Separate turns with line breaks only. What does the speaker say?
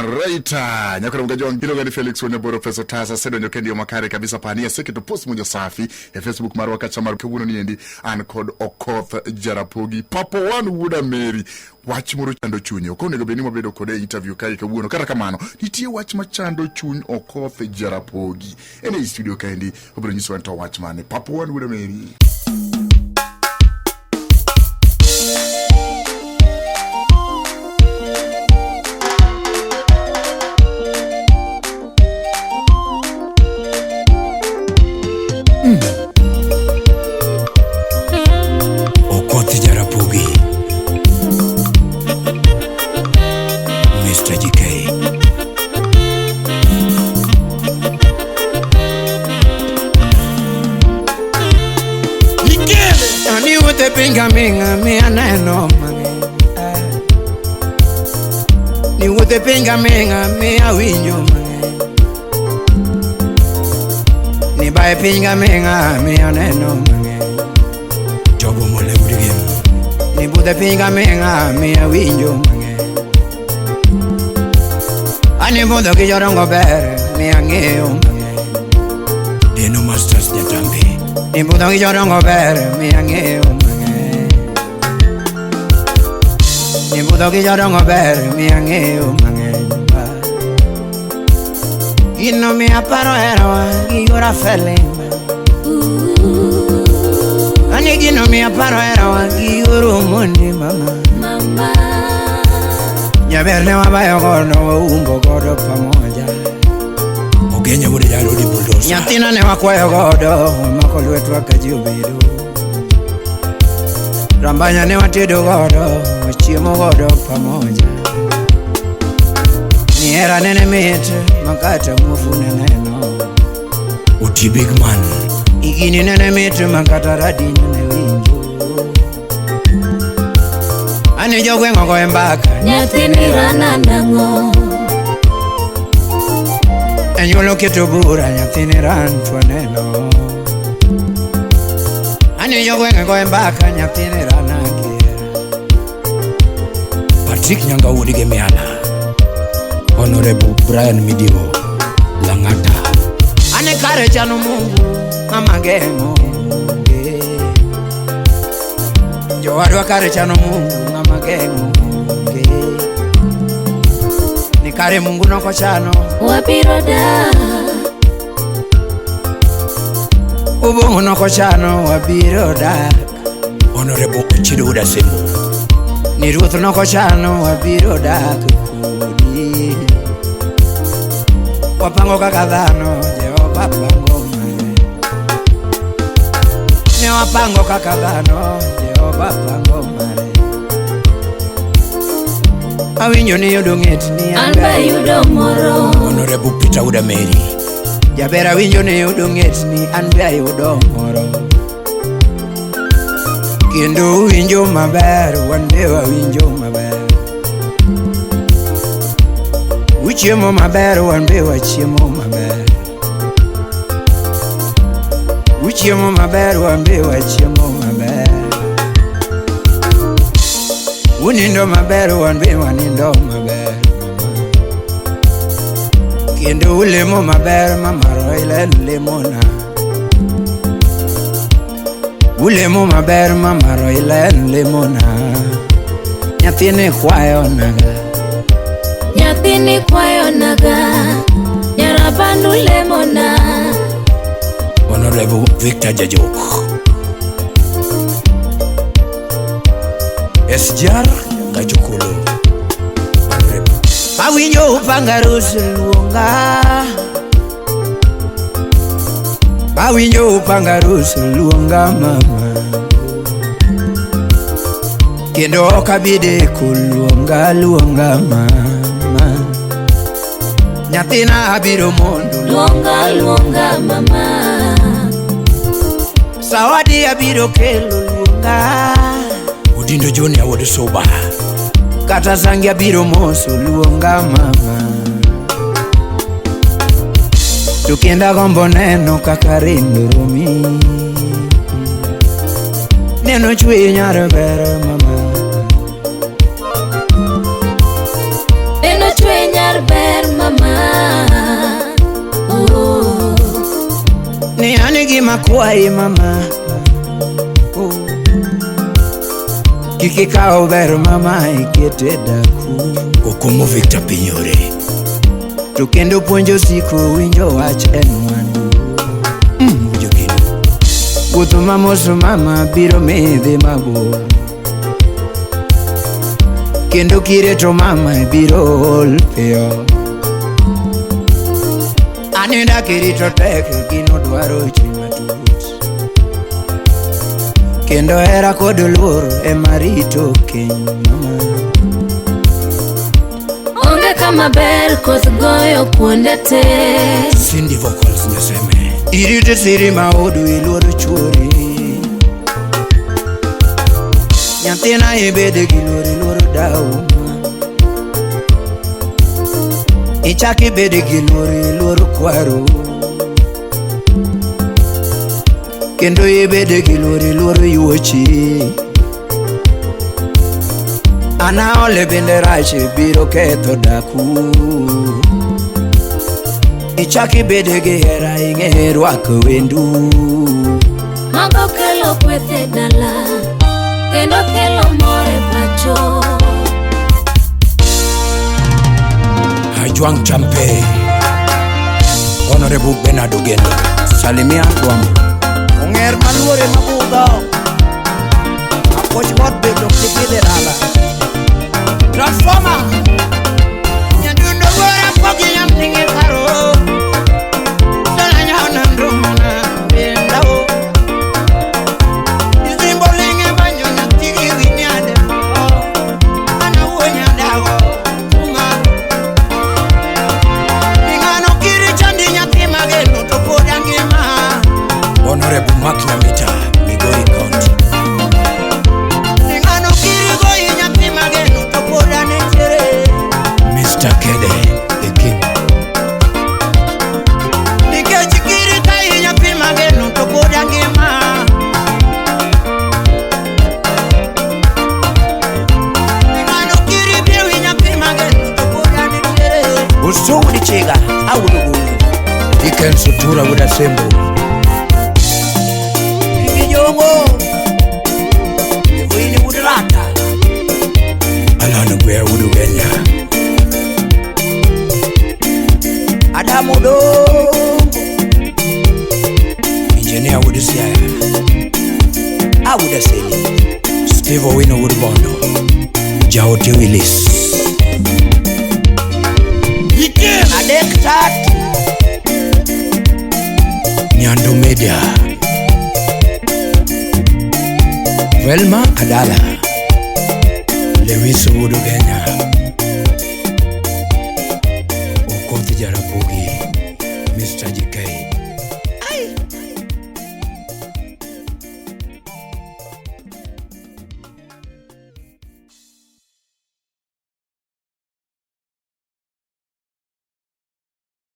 Right. Nyakoro mga jong iluonga ni Felix Wanyaboro Pesa Tasa asedonjo kendi yo makare kabisa pani aseketo post moja safi e Facebook marwa kacha mar kawuono niendi an kod Okoth Jarapogi Papo One Wuod Ameri wach moro chando chunye ok onego bed ni wabedo kode e interview kae kawuono kata kamano nitie wach machando chuny Okoth Jarapogi en ei studio kaendi obiro nyisowa ni to wach mane Papo One Wuod Ameri.
Okoth Jarapogi, Mr. GK.
Ani wuothe piny gaming'a mi aneno mang'eny. Ni wuothe piny gaming'a mi awinjo mang'eny. Ni bae piny gaming'a mi aneno mang'eny.
Jogo mole udigem.
Ni budhe piny gaming'a mi awinjo mang'eny. Ani budho gi jodongo ber mi ang'eyo mang'eny.
Deno Masters Jatambe.
Ni budho gi jodongo ber mi ang'eyo mang'eny. Ni budho gi jodongo ber mi ang'eyo mang'eny. Gino mi aparo herawa gi yora feling. Ani gino mi aparo herawa gi yoro mondi mama.
Mama.
Jaber ne wabayo godo waumbo godo pamoja.
Ogenya wuod Jalodi Bulldozer.
Nyathina ne wakwayo godo wamako lwetwa ka ji obedo. Rambanya ne watedo godo wachiemo godo pamoja. Ni hera nene mit makata muofu ne neno.
Oti Big Man.
Igini nene mit makata radin ne winjo. Ani jogweng' ogoye mbaka.
Nyathini rana nang'o?
Anyuola oketo bura nyathini ran to aneno. Ani jogweng' goye mbaka nyathini rana kier.
Patrick Nyanga wuod Gemiala. Honorable Brian Midigo. Lang'ata.
Ane kare chano Mungu mama geng'o onge. Jowadwa kare chano Mungu mama geng'o onge. Ni kare Mungu nokochano
Wabiro dak.
Ubong'o nokochano wabiro dak.
Honorable Ochido wuod Asembo.
Ni ruoth nokochano wabiro dak kodi. Wapango kaka dhano, Jehova pango mare. Ne wapango kaka dhano, Jehova pango mare. Awinjo ni yudo ng'et ni
An be ayudo moro.
Honorable Peter wuod Ameri.
Jaber awinjo ni yudo ng'et ni an be ayudo moro. Kendo uwinjo maber, wan be wawinjo maber. Uchiemo maber, wan be wachiemo maber. Uchiemo maber, wan be wachiemo maber. Unindo maber, wan be wanindo maber. Mama. Kendo ulemo maber, mama Roylen lemona. Ulemo maber, mama Roylen lemona. Nyathini kwayo naga.
Nyathini kwayo naga. Nyarabanu lemona.
Honorable Victor Jajok. SGR Gachokolo. Honorable
Awinjo upanga arus luonga. Awinjo upanga arus luonga mama. Kendo ok abi deko luonga luonga mama. Nyathina abiro mondo
Luonga luonga mama.
Zawadi abiro kelo luonga.
Odindo John Awod Suba.
Kata sangi abiro moso luonga mama. To kendo agombo neno kaka rendo romi. Neno chwe nyar ber mama.
Neno chwe nyar ber.
gima kwayi mama. Oh. Kik ikaw ber mama ikete daku.
Kokomo Victor Pinyore.
To kendo puonjo siko winjo wach en mwandu.
Winjo gino.
Wuotho mamos mama biro midhi mabor. Kendo kireto mama biro ol piyo. Aninda kirito tek gino dwaro chuny matut. Kendo hera kod luor ema rito keny mama.
Onge kama ber koth goyo kuonde te.
Cindy Vocals Nyaseme.
Irito siri maodu iluoro chuori. Nyathina ibed gi luor iluoro dau. Ichak ibed gi luor iluoro kwaru. Kendo ibed gi luor iluoro yuochi. Anaole bende rach biro ketho daku. Ichak ibed gi hera ing'e rwako wendu.
Mago kelo kweth e dala kendo kelo mor e pacho.
Ajwang Champe. Honorable Bernard Ogendo.
Salimia Gwambo. Ong'er maluore mabudho. Apoch got bedo kipidhe dala. Transformer. Nyadundo gora pogi nyamtinge karo. Sala nyona ndumana bendao. Izimbo linge banyo nyatigi winyade. Ana wuonya dago kuma. Ing'ano kiri chandi nyathi mageno to pod angima.
Honorable Mark Nyamita, Migori County.
Ng'ano kiri goyi nyathi mageno to pod an entiere.
Mr. Kede, the king.
Nikech kiri kayi nyathi mageno to pod angima. Ng'ano kiri biewi nyathi mageno to pod an entiere. Usudi chiga awuodo goyi.
Dickens Otura wuod Asembo.
Ijongo. Iwini wuod rata.
Alan Gwea wuod Ugenya.
Adamu dongo.
Engineer wuod Siaya.
Awuod Aseli.
Steve Owino wuod Bondo. Jaote Willis.
Adek tatu.
Nyando Media. Velma Adala. Lewis wuod Ugenya. Okoth Jaramogi.